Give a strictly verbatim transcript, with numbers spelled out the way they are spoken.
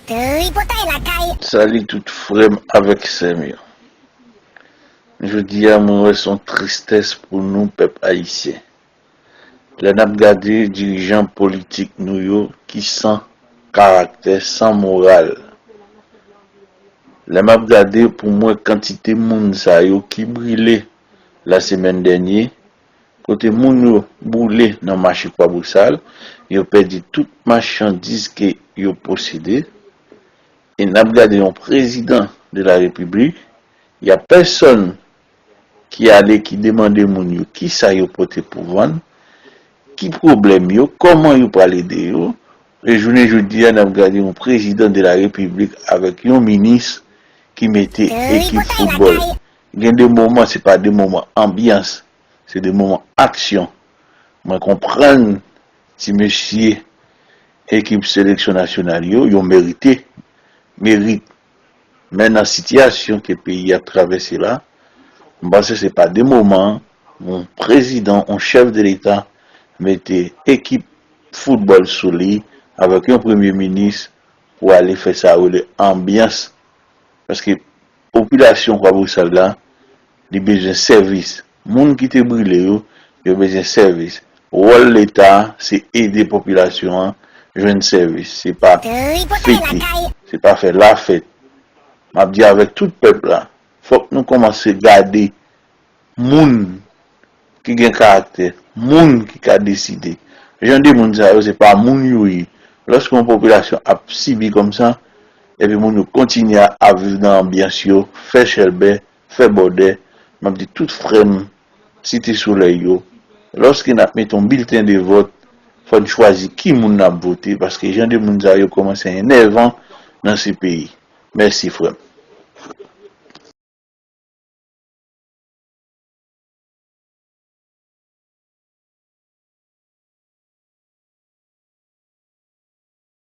Tripotay lakay. Salut tout frè m avèk sè m yo. Jodi a mwen wè se yon tristès pou nou pèp ayisyen. Lè n ap gade dirijan politik nou yo ki san karaktè, san moral. Lè m ap gade pou mwen kantite moun sa yo ki brile lasemèn dènye, kote moun yo boule nan mache Kwabosal, yo pèdi tout machandiz ke yo posede, e n ap gade yon prezidan de la repiblik, y a pèsonn ki ale ki demande moun yo kisa yo pote pou vann, ki pwoblèm yo, kòman yo pral ede yo, e jounen jodi a n ap gade yon prezidan de la repiblik avèk yon minis ki mete ekip foutbòl. Gen de moman, se pa de moman anbyans, se de moman aksyon. Mwen konprann ti mesye ekip seleksyon nasyonal yo, yo merite merit. Men nan sitiyasyon ke peyi ap travèse la, m panse se pa de moman yon prezidan, yon chèf de leta mete ekip foutbòl sou li avèk yon premye minis pou ale fè sa yo rele anbyans. Paske popilasyon Kwabosal la, li bezwen sèvis. Moun ki te brile yo, yo bezwen sèvis. Wòl leta se ede popilasyon an jwenn sèvis. Se pa fete, se pa fè lafèt. M ap di avèk tout pèp la, fòk nou kòmanse gade moun ki gen karaktè, moun ki ka deside. Jan de moun sa yo, se pa moun yo ye. Lòske yon popilasyon ap sibi kòmsa, epi moun yo kontinye ap viv nan anbyans yo, fè chèlbè, fè bòdè, m ap di tout frè m, Site Solèy yo, lòske n ap mete yon bilten de vòt, fò n chwazi ki moun n ap vote, paske jan de moun sa yo kòmanse enèvan nan se peyi. Mèsi, frè m.